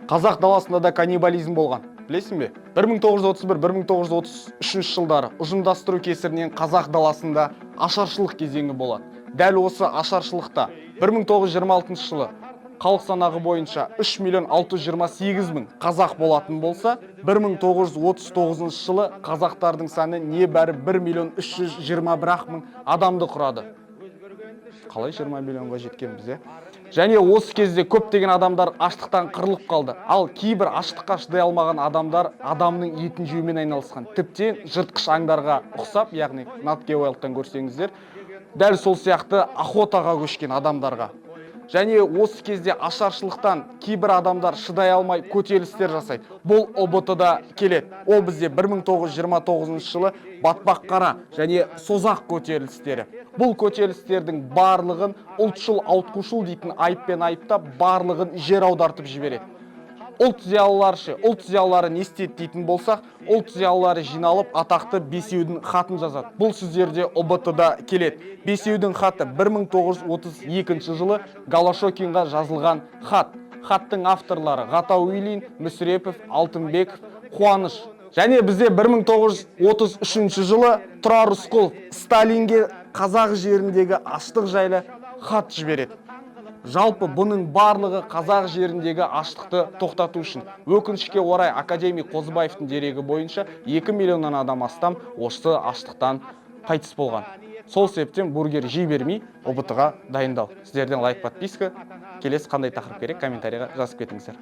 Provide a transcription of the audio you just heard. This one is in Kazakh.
Қазақ даласында да каннибализм болған, білесің бе? 1931-1933 жылдары ұжымдастыру кесірінен қазақ даласында ашаршылық кезеңі болады. Дәл осы ашаршылықта 1926 жылы халық санағы бойынша 3 миллион 628 мың қазақ болатын болса, 1939 жылы қазақтардың саны небәрі 1 миллион 321 ақ мың адамды құрады. Қалай 20 миллионға жеткенбіз, иә? Және осы кезде көптеген адамдар аштықтан қырылып қалды. Ал кейбір аштыққа шыдай алмаған адамдар адамның етін жеумен айналысқан. Тіптен жыртқыш аңдарға ұқсап, яғни Nat Geo Wild'тан көрсеңіздер, дәл сол сияқты охотаға көшкен адамдарға. Және осы кезде ашаршылықтан кейбір адамдар шыдай алмай көтерілістер жасайды. Бұл ҰБТ да келеді. Ол бізде 1929 жылы Батпаққара және Созақ көтерілістері. Бұл көтерілістердің барлығын ұлтшыл, ауытқушыл дейтін айыппен айыптап, барлығын жер аудартып жібереді. Ұлт зиялылары ше? Ұлт зиялылары не істеді дейтін болсақ, ұлт зиялылары жиналып, атақты «Бесеудің хатын» жазады. Бұл сіздерде ҰБТ да келеді. «Бесеудің хаты» 1932 жылы Голощекинға жазылған хат. Хаттың авторлары: Ғатауллин, Мүсірепов, Алтынбеков, Қуаныш. Және бізде 1933 жылы Тұрар Рысқұлов Сталинге қазақ жеріндегі аштық жайлы хат жібереді. Жалпы, бұның барлығы қазақ жеріндегі аштықты тоқтату үшін. Өкінішке орай, академик Қозыбаевтың дерегі бойынша, 2 миллионнан адам астам осы аштықтан қайтыс болған. Сол себептен бургер жей бермей, ҰБТ ға дайындал. Сіздерден лайк, подписка. Келесі қандай тақырып керек, комментарийға жазып кетіңіздер.